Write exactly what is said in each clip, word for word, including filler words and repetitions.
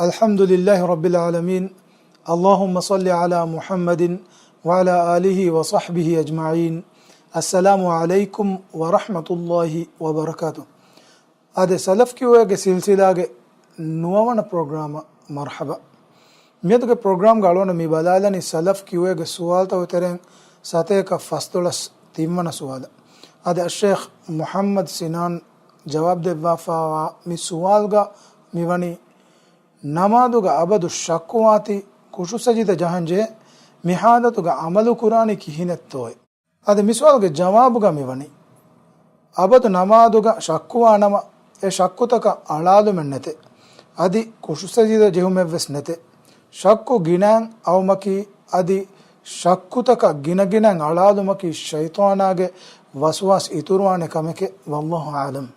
الحمد لله رب العالمين. اللهم صل على محمد وعلى آله وصحبه أجمعين. السلام عليكم ورحمة الله وبركاته. އާދެ، ސަލަފް ކިއުއޭގެ ސިލްސިލާގެ ނުވަވަނަ ޕްރޮގްރާމަށް މަރްޙަބާ. މިއަދުގެ ޕްރޮގްރާމްގަ އަޅުގަނޑު މި ބަލާލަނީ ސަލަފް ކިއުއޭގެ ސުވާލުތަކުގެ ތެރެއިން ސަތޭކަ ފަސްދޮޅަސް ތިންވަނަ ސުވާލަށް. އާދެ، އައްޝޭޚް މުޙައްމަދު ސިނާން ޖަވާބު ދެއްވާފައިވާ މި ސުވާލުގަ މިވަނީ، ނަމާދުގަ އަބަދު ޝައްކުވާތީ ޚުޝޫޢު ސަޖިދަ ޖަހަންޖެހޭ، މި ޙާލަތުގަ ޢަމަލު ކުރާނީ ކިހިނެއްތޯއޭ؟ އަދި މި ސުވާލުގެ ޖަވާބުގަ މިވަނީ، އަބަދު ނަމާދުގަ ޝައްކުވާނަމަ، އެ ޝައްކުތަކަށް އަޅާލުމެއް ނެތޭ. އަދި ޚުޝޫޢު ސަޖިދަ ޖެހުމެއްވެސް ނެތޭ. ޝައްކު ގިނައިން އައުމަކީ، އަދި ޝައްކުތަކަށް ގިނަގިނައިން އަޅާލުމަކީ ޝައިޠާނާގެ ވަސްވާސް އިތުރުވާނެ ކަމެކޭ. ވައްލާހު އަޢުލަމް.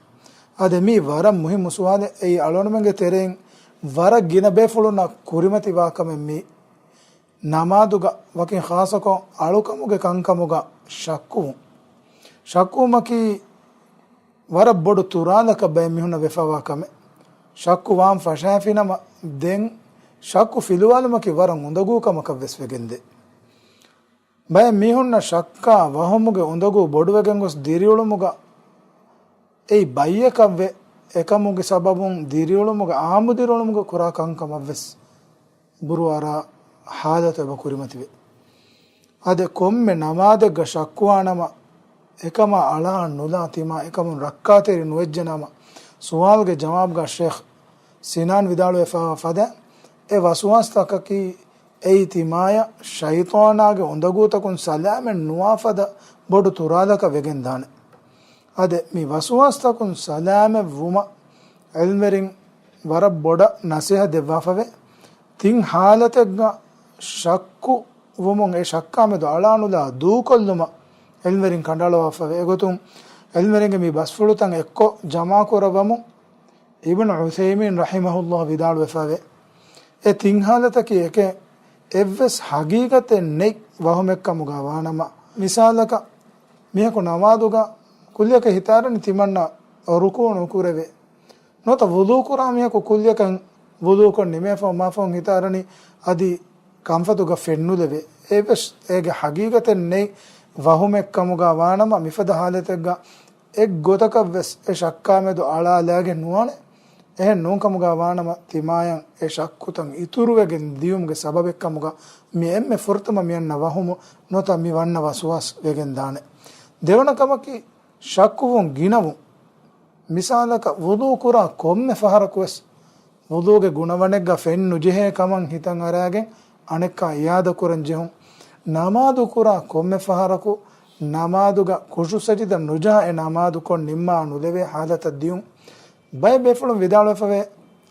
އާދެ، މީ ވަރަށް މުހިއްމު ސުވާލެއް. އެއީ އަޅުގަނޑުމެންގެ ތެރެއިން ވަރަށް ގިނަ ބޭފުޅުންނަށް ކުރިމަތިވާ ކަމެއް މީ. ނަމާދުގަ ވަކިން ޚާއްޞަކޮށް އަޅުކަމުގެ ކަންކަމުގަ ޝައްކުވުން. ޝައްކުވުމަކީ ވަރަށް ބޮޑު ތުރާލަކަށް ބައެއް މީހުންނަށް ވެފައިވާ ކަމެއް. ޝައްކު ވާން ފަށައިފިނަމަ، ދެން ޝައްކު ފިލުވާލުމަކީ ވަރަށް އުނދަގޫ ކަމަކަށް ވެސް ވެގެންދޭ. ބައެއް މީހުންނަށް ޝައްކާ ވަހުމުގެ އުނދަގޫ ބޮޑުވެގެން ގޮސް ދިރިއުޅުމުގަ އެއީ ބައްޔަކަށްވެ، އެކަމުގެ ސަބަބުން ދިރިއުޅުމުގަ އާއްމު ދިރިއުޅުމުގަ ކުރާ ކަންކަމަށްވެސް ބުރުއަރާ ޙާލަތު އެބަ ކުރިމަތިވޭ. އާދެ، ކޮންމެ ނަމާދެއްގަ ޝައްކުވާނަމަ، އެކަމާ އަޅާ ނުލާ ތިމާ އެކަމުން ރައްކާތެރި ނުވެއްޖެނަމަ، ސުވާލުގެ ޖަވާބުގަ ޝޭޚް ސިނާން ވިދާޅުވެފައިވާ ފަދަ، އެ ވަސްވާސްތަކަކީ އެއީ ތިމާޔަށް ޝައިޠާނާގެ އުނދަގޫތަކުން ސަލާމަތް ނުވާ ފަދަ ބޮޑު ތުރާލަކަށް ވެގެންދާނެ. އާދެ، މި ވަސްވާސްތަކުން ސަލާމަތް ވުމަށް ޢިލްމުވެރިން ވަރަށް ބޮޑަށް ނަސޭހަތް ދެއްވާފަވޭ. ތިން ޙާލަތެއްގަ ޝައްކު ވުމުން އެ ޝައްކާމެދު އަޅާނުލާ ދޫކޮށްލުމަށް ޢިލްމުވެރިން ކަނޑައަޅުވާފަވޭ. އެގޮތުން ޢިލްމުވެރިންގެ މި ބަސްފުޅުތައް އެއްކޮށް ޖަމާކުރައްވަމުން، އިބްނު ޢުޘައިމީން ރަޙިމަހުﷲ ވިދާޅުވެފަވޭ، އެ ތިން ޙާލަތަކީ އެކެއް އެއްވެސް ޙަޤީޤަތެއް ނެތް ވަހުމެއްކަމުގަ ވާނަމަ، މިސާލަކަށް މީހަކު ނަމާދުގަ ކުއްލިއަކަށް ހިތާރަނީ ތިމަންނަ ރުކޫޢު ނުކުރެވޭ. ނުވަތަ ވުޟޫ ކުރާ މީހަކު ކުއްލިއަކަށް ވުޟޫކޮށް ނިމޭފަހު މާފަހުން ހިތާރަނީ އަދި ކަންފަތުގަ ފެންނުލެވޭ. އެއްވެސް އޭގެ ޙަޤީޤަތެއް ނެތް ވަހުމެއްކަމުގަ ވާނަމަ، މިފަދަ ޙާލަތެއްގަ އެއް ގޮތަކަށްވެސް އެ ޝައްކާމެދު އަޅާލާގެން ނުވާނެ. އެހެން ނޫންކަމުގަ ވާނަމަ، ތިމާޔަށް އެ ޝައްކުތައް އިތުރުވެގެން ދިޔުމުގެ ސަބަބެއްކަމުގަ މި އެންމެ ފުރަތަމަ މިއަންނަ ވަހުމު ނުވަތަ މި ވަންނަ ވަސްވާސް ވެގެންދާނެ. ދެވަނަ ކަމަކީ، ޝައްކުވުން ގިނަވުން. މިސާލަކަށް، ވުޟޫ ކުރާ ކޮންމެ ފަހަރަކުވެސް ވުޟޫގެ ގުނަވަނެއްގަ ފެން ނުޖެހޭ ކަމަށް ހިތަށް އަރާގެން އަނެއްކާ އިޢާދަ ކުރަން ޖެހުން. ނަމާދު ކުރާ ކޮންމެ ފަހަރަކު ނަމާދުގަ ޚުޝޫޢު ސަޖިދަ ނުޖަހާ އެ ނަމާދު ކޮށް ނިންމާ ނުލެވޭ ޙާލަތަށް ދިޔުން. ބައެއް ބޭފުޅުން ވިދާޅުވެފަވޭ،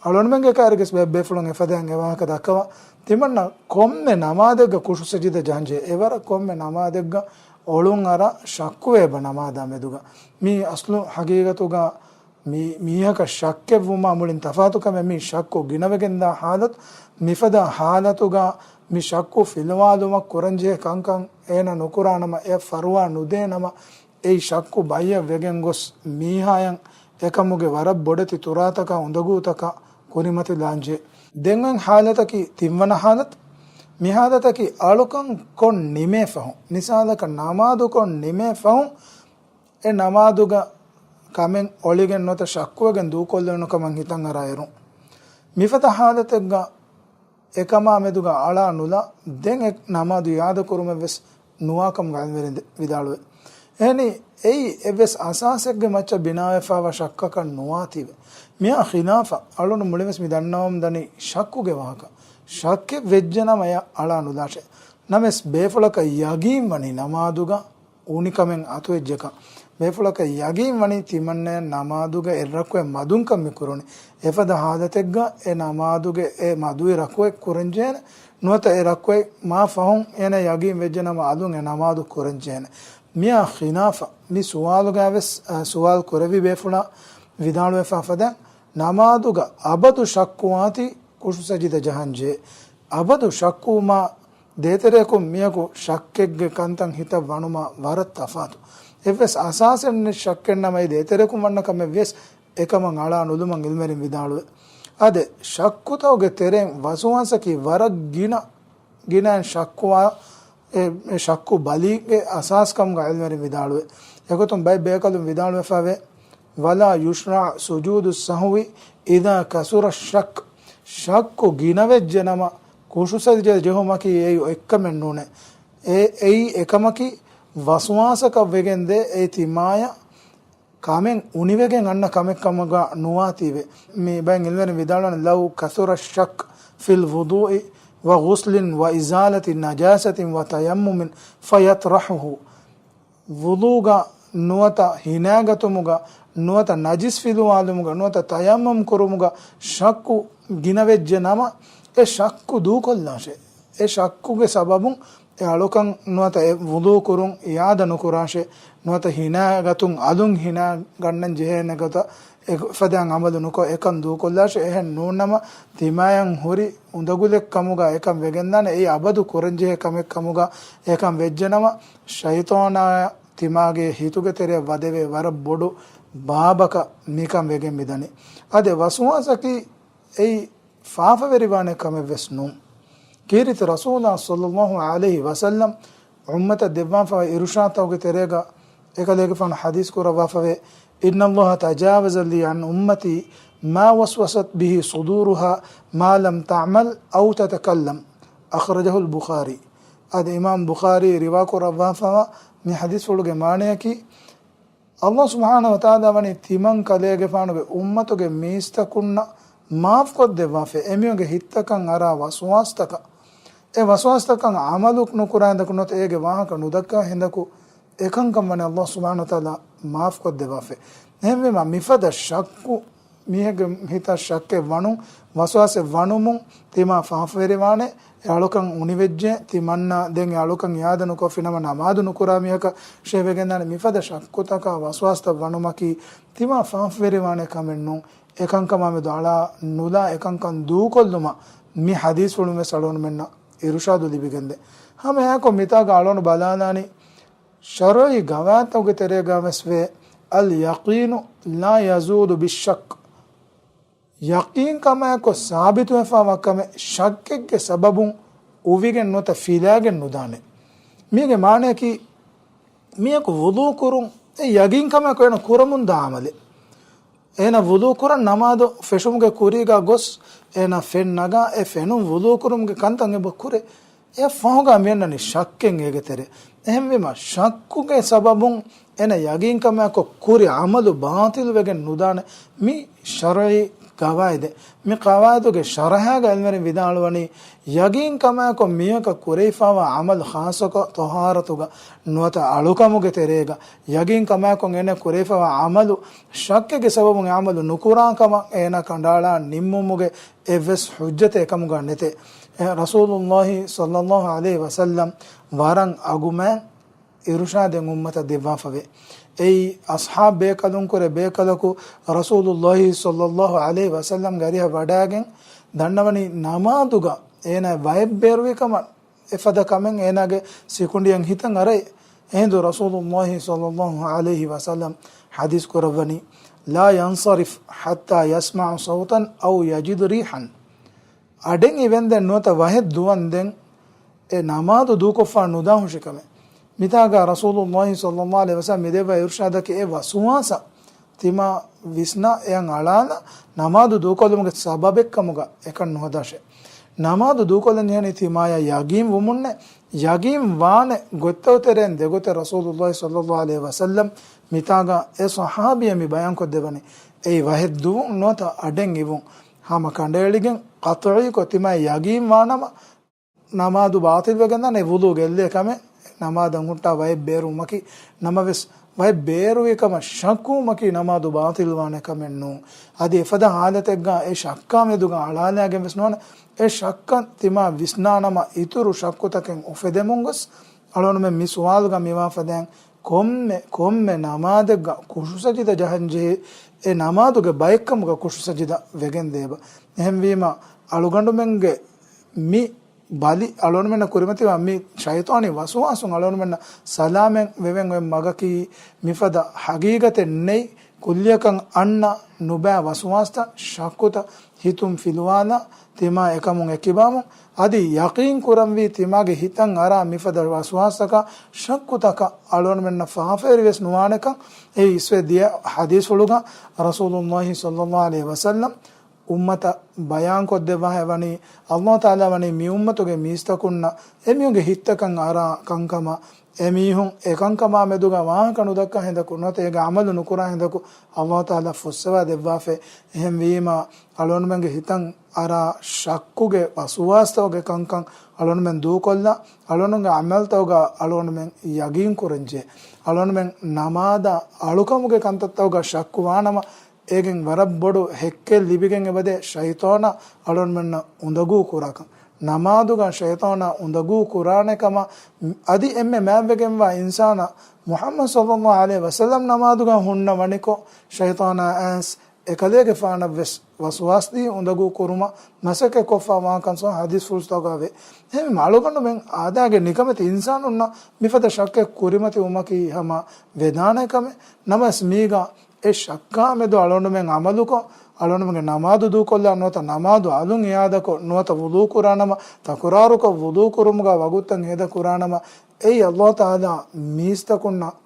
އަޅުގަނޑުމެންގެ ކައިރިވެސް ބައެއް ބޭފުޅުން އެފަދައިން އެ ވާހަކަ ދައްކަވާ، ތިމަންނަ ކޮންމެ ނަމާދެއްގަ ޚުޝޫޢު ސަޖިދަ ޖަހަންޖެހޭ، އެވަރަށް ކޮންމެ ނަމާދެއްގަ އޮޅުން އަރާ ޝައްކުވޭ އެބަ ނަމާދާ މެދުގަ. މީ އަސްލު ޙަޤީޤަތުގަ މި މީހަކަށް ޝައްކެއްވުމާ މުޅިން ތަފާތު ކަމެއް. މީ ޝައްކު ގިނަވެގެންދާ ޙާލަތު. މިފަދަ ޙާލަތުގަ މި ޝައްކު ފިލުވާލުމަށް ކުރަންޖެހޭ ކަންކަން އޭނަ ނުކުރާނަމަ، އެ ފަރުވާ ނުދޭނަމަ، އެއީ ޝައްކު ބައްޔަށް ވެގެން ގޮސް މީހާޔަށް އެކަމުގެ ވަރަށް ބޮޑެތި ތުރާތަކާ އުނދަގޫތަކާ ކުރިމަތިލާންޖެހޭ. ދެން އޮތް ޙާލަތަކީ ތިންވަނަ ޙާލަތު. މި ޙާލަތަކީ އަޅުކަން ކޮށް ނިމޭ ފަހުން، މިސާލަކަށް ނަމާދު ކޮށް ނިމޭ ފަހުން، އެ ނަމާދުގަ ކަމެއް އޮޅިގެން ނުވަތަ ޝައްކުވެގެން ދޫކޮށްލެވުނު ކަމަށް ހިތަށް އަރާ އެރުން. މިފަދަ ޙާލަތެއްގަ އެކަމާ މެދުގަ އަޅާ ނުލާ، ދެން އެ ނަމާދު އިޢާދަ ކުރުމެއްވެސް ނުވާ ކަމުގަ ޢިލްމުވެރިން ވިދާޅުވޭ. އެހެނީ، އެއީ އެއްވެސް އަސާސެއްގެ މައްޗަށް ބިނާވެފައިވާ ޝައްކަކަށް ނުވާތީވެ. މިއާ ޚިލާފަށް އަޅުން މުޅިންވެސް މި ދަންނަވަމުން ދަނީ ޝައްކުގެ ވާހަކަ. ޝައްކެއް ވެއްޖެނަމަ އެއަށް އަޅާ ނުލާށޭ. ނަމަވެސް ބޭފުޅަކަށް ޔަގީން ވަނީ ނަމާދުގަ އުނިކަމެއް އަތުވެއްޖެކަން. ބޭފުޅަކަށް ޔަގީން ވަނީ ތިމަންނަޔަށް ނަމާދުގަ އެއްރަކުޢަތް މަދުންކަން މި ކުރުނީ. އެފަދަ ޙާލަތެއްގަ އެ ނަމާދުގެ އެ މަދުވި ރަކުޢަތް ކުރަންޖެހޭނެ. ނުވަތަ އެ ރަކުޢަތް މާ ފަހުން އޭނަ ޔަގީން ވެއްޖެނަމަ އަލުން އެ ނަމާދު ކުރަންޖެހޭނެ. މިއާ ޚިލާފަށް މި ސުވާލުގައިވެސް، އަ، ސުވާލު ކުރެއްވި ބޭފުޅާ ވިދާޅުވެފާ ފަދަ، ނަމާދުގަ އަބަދު ޝައްކުވާތީ ޚުޝޫޢު ސަޖިދަ ޖަހަންޖެހޭ. އަބަދު ޝައްކުވުމާ ދޭތެރެއަކުން މިޔަކު ޝައްކެއްގެ ކަންތައް ހިތަށް ވަނުމާ ވަރަށް ތަފާތު. އެއްވެސް އަސާސެއް ނެތް ޝައްކެއް ނަމަ އެ ދޭތެރެއަކުން ވަންނަ ކަމެއް ވިޔަސް އެކަމަށް އަޅާ ނުލުމަށް ޢިލްމުވެރިން ވިދާޅުވޭ. އާދެ، ޝައްކުތަކުގެ ތެރެއިން ވަސްވާސަކީ ވަރަށް ގިނަ، ގިނައިން ޝައްކުވާ، އެ، އެ ޝައްކު ބަލީގެ އަސާސްކަމުގަ ޢިލްމުވެރިން ވިދާޅުވޭ. އެގޮތުން ބައެއް ބޭކަލުން ވިދާޅުވެފަވޭ، ولا يشرع سجود السهو إذا كثر الشك. ޝައްކު ގިނަވެއްޖެ ނަމަ، ކުށުސަޖިދަ ޖެހުމަކީ އެއީ އެއްކަމެއް ނޫނޭ. އެ، އެއީ އެކަމަކީ ވަސްވާސަކަށް ވެގެންދޭ، އެ ތިމާޔަށް ކަމެއް އުނިވެގެން އަންނަ ކަމެއް ކަމުގަ ނުވާތީވެ. މި ބައެއް ޢިލްމުވެރިން ވިދާޅުވަނީ، لو كثر الشك في الوضوء وغسل وإزالة نجاسة وتيمم فيطرحه. ވުޟޫގަ ނުވަތަ ހިނާގަތުމުގަ ނުވަތަ ނަޖިސް ފިލުވާލުމުގަ ނުވަތަ ތަޔައްމަމް ކުރުމުގަ ޝައްކު ގިނަވެއްޖެ ނަމަ، އެ ޝައްކު ދޫކޮށްލާށޭ. އެ ޝައްކުގެ ސަބަބުން އެ އަޅުކަން ނުވަތަ އެ ވުޟޫ ކުރުން އިޢާދަ ނުކުރާށޭ، ނުވަތަ ހިނާގަތުން އަލުން ހިނާ ގަންނަން ޖެހޭނެ ގޮތަށް އެ ފަދައިން ޢަމަލު ނުކޮށް އެކަން ދޫކޮށްލާށޭ. އެހެން ނޫންނަމަ، ތިމާޔަށް ހުރި އުނދަގުލެއް ކަމުގަ އެކަން ވެގެންދާނެ. އެއީ އަބަދު ކުރަންޖެހޭ ކަމެއް ކަމުގަ އެކަން ވެއްޖެނަމަ، ޝައިޠާނާ ތިމާގެ ހިތުގެ ތެރެއަށް ވަދެވޭ ވަރަށް ބޮޑު ބާބަކަށް މިކަން ވެގެން މިދަނީ. އަދި ވަސްވާސަކީ އެއީ ފާފަވެރިވާނެ ކަމެއް ވެސް ނޫން. ކީރިތި ރަސޫލާ ޞައްލައްލާހު ޢަލައިހި ވަސައްލަމް އުއްމަތަށް ދެއްވާފަވާ އިރުޝާދުތަކުގެ ތެރޭގަ އެކަލޭގެފާނު ޙަދީޘް ކުރައްވާފަވޭ، إن الله تجاوز لي عن أمتي ما وسوست به صدورها ما لم تعمل أو تتكلم. أخرجه البخاري. އަދި އިމާމް ބުޚާރީ ރިވާ ކުރައްވާފަވާ މި ޙަދީޘްފުޅުގެ މާނަޔަކީ، އައްލާހު ސުބްޙާނަހު ވަތަޢާލާ ވަނީ ތިމަން ކަލޭގެފާނުގެ އުއްމަތުގެ މީސްތަކުންނަށް މާފްކޮށްދެއްވާފަ، އެމީހުންގެ ހިތްތަކަށް އަރާ ވަސްވާސްތަކަށް. އެ ވަސްވާސްތަކަށް ޢަމަލު ނުކުރާ ހިނދަކު ނުވަތަ އޭގެ ވާހަކަ ނުދައްކާ ހިނދަކު އެކަންކަން ވަނީ އައްލާހު ސުބްޙާނަހު ވަތަޢާލާ މާފްކޮށްދެއްވާފަ. އެހެންވީމަ، މިފަދަ ޝައްކު، މީހެއްގެ ހިތަށް ޝައްކެއް ވަނުން، ވަސްވާސެއް ވަނުމުން ތިމާ ފާފަވެރިވާނެ. އެ އަޅުކަން އުނިވެއްޖެ، ތިމަންނަށް ދެން އެ އަޅުކަން އިޢާދަ ނުކޮށްފިނަމަ ނަމާދު ނުކުރާ މީހަކަށޭ ވެގެންދާނެ. މިފަދަ ޝައްކުތަކާ ވަސްވާސްތައް ވަނުމަކީ ތިމާ ފާފަވެރިވާނެ ކަމެއް ނޫން. އެކަންކަމާމެދު އަޅާ ނުލާ އެކަންކަން ދޫކޮށްލުމަށް މި ޙަދީޘްފުޅުން ވެސް އަޅުގަނޑުމެންނަށް އިރުޝާދު ލިބިގެންދޭ. ހަމައެއާއެކު މިތާގަ އަޅުގަނޑު ބަލާލާނީ، ޝަރުޢީ ގަވާއިދުތަކުގެ ތެރޭގަ ވެސް ވޭ، اليقين لا يزول بالشك. ޔަޤީންކަމާއެކު ސާބިތުވެފައިވާ ކަމެއް ޝައްކެއްގެ ސަބަބުން އުވިގެން ނުވަތަ ފިލާގެން ނުދާނެ. މީގެ މާނަޔަކީ، މީހަކު ވުޟޫ ކުރުން އެ ޔަޤީންކަމާއެކު އޭނަ ކުރަމުންދާ ޢަމަލެއް. އޭނަ ވުޟޫ ކުރަން ނަމާދު ފެށުމުގެ ކުރީގަ ގޮސް، އޭނަ ފެން ނަގާ، އެ ފެނުން ވުޟޫ ކުރުމުގެ ކަންތައް އެބަ ކުރޭ. އެ ފަހުގަ މިއަންނަނީ ޝައްކެއް އޭގެ ތެރޭ. އެހެންވީމަ، ޝައްކުގެ ސަބަބުން އޭނަ ޔަގީންކަމާއެކު ކުރި ޢަމަލު ބާޠިލުވެގެން ނުދާނެ. މި ޝަރުޢީ ގަވާއިދެއް. މި ގަވާއިދުގެ ޝަރަޙާގަ ޢިލްމުވެރިން ވިދާޅުވަނީ، ޔަގީންކަމާއެކު މީހަކަށް ކުރެވިފައިވާ ޢަމަލު ޚާއްޞަކޮށް ޠަހާރަތުގަ ނުވަތަ އަޅުކަމުގެ ތެރޭގަ، ޔަގީންކަމާއެކު އޭނަ ކުރެވިފައިވާ ޢަމަލު ޝައްކެއްގެ ސަބަބުން އެ ޢަމަލު ނުކުރާ ކަމަށް އޭނަ ކަނޑައަޅާ ނިންމުމުގެ އެއްވެސް ޙުއްޖަތެއް އެކަމުގަ ނެތޭ. އެ ރަސޫލުﷲ ޞައްލަﷲ ޢަލައިހި ވަސައްލަމް ވަރަށް އަގުމާ އިރުޝާދެއް އުއްމަތަށް ދެއްވާފަވޭ. އެއީ، އަޞްޙާބު ބޭކަލުންކުރެ ބޭކަލަކު ރަސޫލުﷲ ޞައްލަﷲ ޢަލައިހި ވަސައްލަމްގެ އަރިހަށް ވަޑާގެން ދަންނަވަނީ ނަމާދުގަ އޭނާ ބައެއް ބޭރުވި ކަމަށް. އެފަދަ ކަމެއް އޭނާގެ ސިކުނޑިއަށް ހިތަށް އަރައި. އެހިނދު ރަސޫލުﷲ ޞައްލަﷲ ޢަލައިހި ވަސައްލަމް ޙަދީޘް ކުރައްވަނީ، لا ينصرف حتى يسمع صوتا أو يجد ريحا. އަޑެއް އިވެންދެން ނުވަތަ ވަހެއް ދުވަންދެން އެ ނަމާދު ދޫކޮށްފާ ނުދާ ހުށިކަމެއް. މިތާގަ ރަސޫލުﷲ ޞައްލަﷲ ޢަލައިހި ވަސައްލަމް މިދެއްވާ އިރުޝާދަކީ އެ ވަސްވާސަށް ތިމާ ވިސްނާ އެއަށް އަޅާލާ ނަމާދު ދޫކޮށްލުމުގެ ސަބަބެއްކަމުގަ އެކަން ނުހަދާށޭ. ނަމާދު ދޫކޮށްލަން ޖެހެނީ ތިމާޔަށް ޔަގީން ވުމުންނޭ. ޔަގީން ވާނެ ގޮތްތަކުގެ ތެރެއިން ދެގޮތެއް ރަސޫލުﷲ ޞައްލަﷲ ޢަލައިހި ވަސައްލަމް މިތާގަ އެ ޞަޙާބީއަށް މި ބަޔާންކޮށްދެއްވަނީ. އެއީ ވަހެއް ދުވުން ނުވަތަ އަޑެއް އިވުން. ހަމަ ކަނޑައެޅިގެން ޤަޠުޢީކޮށް ތިމާޔަށް ޔަގީން ވާނަމަ، ނަމާދު ބާޠިލްވެގެންދާނެ، ވުޟޫ ގެއްލޭ ކަމެއް، ނަމާދަށް ހުއްޓާ ވައެއް ބޭރުވުމަކީ. ނަމަވެސް، ވައެއް ބޭރުވި ކަމަށް ޝައްކުވުމަކީ ނަމާދު ބާޠިލްވާނެ ކަމެއް ނޫން. އަދި އެފަދަ ޙާލަތެއްގަ އެ ޝައްކާ މެދުގަ އަޅާލާގެން ވެސް ނުވާނެ. އެ ޝައްކަށް ތިމާ ވިސްނާނަމަ، އިތުރު ޝައްކުތަކެއް އުފެދެމުން ގޮސް، އަޅުގަނޑުމެން މި ސުވާލުގަ މިވާ ފަދައިން، ކޮންމެ، ކޮންމެ ނަމާދެއްގަ ޚުޝޫޢު ސަޖިދަ ޖަހަން ޖެހޭ، އެ ނަމާދުގެ ބައެއްކަމުގަ ޚުޝޫޢު ސަޖިދަ ވެގެން ދޭބަ. އެހެންވީމަ، އަޅުގަނޑުމެންގެ މި ބަލި އަޅުގަނޑުމެންނަށް ކުރިމަތިވާ މި ޝައިޠާނީ ވަސްވާސުން އަޅުގަނޑުމެންނަށް ސަލާމަތް ވެވެން އޮތް މަގަކީ މިފަދަ ޙަޤީޤަތެއް ނެތް ކުއްލިއަކަށް އަންނަ ނުބައި ވަސްވާސްތައް، ޝައްކުތައް ހިތުން ފިލުވާލާ، ތިމާ އެކަމުން އެކިބާމުން އަދި ޔަޤީން ކުރަންވީ ތިމާގެ ހިތަށް އަރާ މިފަދަ ވަސްވާސްތަކާ ޝައްކުތަކަށް އަޅުގަނޑުމެންނަށް ފާފައެރިވެސް ނުވާނެކަން. އެއީ އިސްވެ ދިޔަ ޙަދީޘްފުޅުގަ ރަސޫލުﷲ ޞައްލަﷲ ޢަލައިހި ވަސައްލަމް އުއްމަތަށް ބަޔާންކޮށްދެއްވާހެއް ވަނީ، ﷲ ތަޢާލާ ވަނީ މި އުއްމަތުގެ މީސްތަކުންނަށް އެމީހުންގެ ހިތްތަކަށް އަރާ ކަންކަމަށް، އެމީހުން އެކަންކަމާ މެދުގަ ވާހަކަ ނުދައްކާ ހިނދަކު، ނުވަތަ އޭގެ ޢަމަލު ނުކުރާ ހިނދަކު ﷲ ތަޢާލާ ފުއްސަވާ ދެއްވާފައި. އެހެންވީމަ، އަޅުގަނޑުމެންގެ ހިތަށް އަރާ ޝައްކުގެ ވަސްވާސްތަކުގެ ކަންކަން އަޅުގަނޑުމެން ދޫކޮށްލާ، އަޅުގަނޑުގެ ޢަމަލުތަކުގަ އަޅުގަނޑުމެން ޔަޤީން ކުރަންޖެހޭ. އަޅުގަނޑުމެން ނަމާދަށް އަޅުކަމުގެ ކަންތައްތަކުގަ ޝައްކު ވާނަމަ، އޭގެން ވަރަށް ބޮޑު ހެއްކެއް ލިބިގެން އެބަދޭ ޝައިޠާނާ އަޅުގަނޑުމެންނަށް އުނދަގޫ ކުރާކަން. ނަމާދުގަ ޝައިޠާނާ އުނދަގޫ ކުރާނެ ކަމަށް އަދި އެންމެ މާތްވެގެންވާ އިންސާނާ މުޙައްމަދު ޞައްލަﷲ ޢަލައިހި ވަސައްލަމް ނަމާދުގަ ހުންނަ ވަނިކޮށް، ޝައިޠާނާ އައިސް އެކަލޭގެފާނަށްވެސް ވަސްވާސްދީ އުނދަގޫ ކުރުމަށް މަސައްކަތް ކޮށްފަ ވާކަން ސޯ ޙަދީޘްފުޅުތަކުގަ ވޭ. އެހެންވީމަ އަޅުގަނޑުމެން އާދައިގެ ނިކަމެތި އިންސާނުންނަށް މިފަދަ ޝައްކެއް ކުރިމަތިވުމަކީ ހަމަ ވެދާނެ ކަމެއް. ނަމަވެސް މީގަ އެ ޝައްކާ މެދު އަޅުގަނޑުމެން ޢަމަލުކޮށް، އަޅުގަނޑުމެންގެ ނަމާދު ދޫކޮށްލާ ނުވަތަ ނަމާދު އަލުން އިޢާދަކޮށް، ނުވަތަ ވުޟޫ ކުރާނަމަ، ތަކުރާރުކޮށް ވުޟޫ ކުރުމުގަ ވަގުތުތައް ހޭދަ ކުރާނަމަ، އެއީ ﷲ ތަޢާލާ މީސްތަކުންނަށް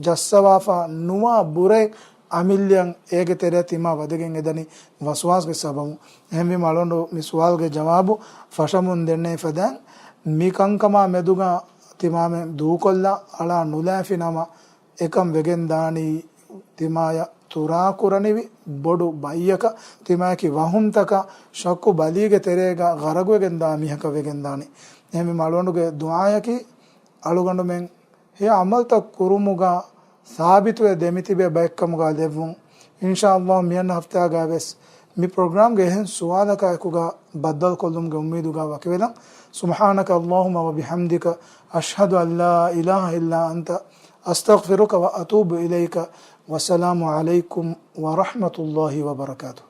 ޖައްސަވާފަ ނުވާ ބުރައެއް އަމިއްލައަށް އޭގެ ތެރެއަށް ތިމާ ވަދެގެން އެދަނީ ވަސްވާސްގެ ސަބަބުން. އެހެންވީމަ އަޅުގަނޑު މި ސުވާލުގެ ޖަވާބު ފަށަމުން ދެންނެވި ފަދައިން، މި ކަންކަމާ މެދުގަ ތިމާމެން ދޫކޮށްލާ އަޅާ ނުލާފި ނަމަ، އެކަން ވެގެން ދާނީ ތިމާޔަށް ތުރާ ކުރަނިވި ބޮޑު ބައްޔަކަށް، ތިމާޔަކީ ވަހުމްތަކަށް ޝައްކު ބަލީގެ ތެރޭގަ ޣަރަގުވެގެން ދާ މީހަކަށް ވެގެން ދާނީ. އެހެންވީމަ އަޅުގަނޑުގެ ދުޢާޔަކީ އަޅުގަނޑުމެން ހެޔޮ ޢަމަލުތައް ކުރުމުގަ ސާބިތުވެ ދެމިތިބޭ ބައެއްކަމުގަ ލެއްވުން. އިންޝާﷲ މިއަންނަ ހަފްތާގަ ވެސް މި ޕްރޮގްރާމްގެ އެހެން ސުވާލަކާއެކުގަ ބައްދަލުކޮށްލުމުގެ އުއްމީދުގަ ވަކިވެލަން. سبحانك اللهم وبحمدك، أشهد أن لا إله إلا أنت، أستغفرك وأتوب إليك. والسلام عليكم ورحمة الله وبركاته.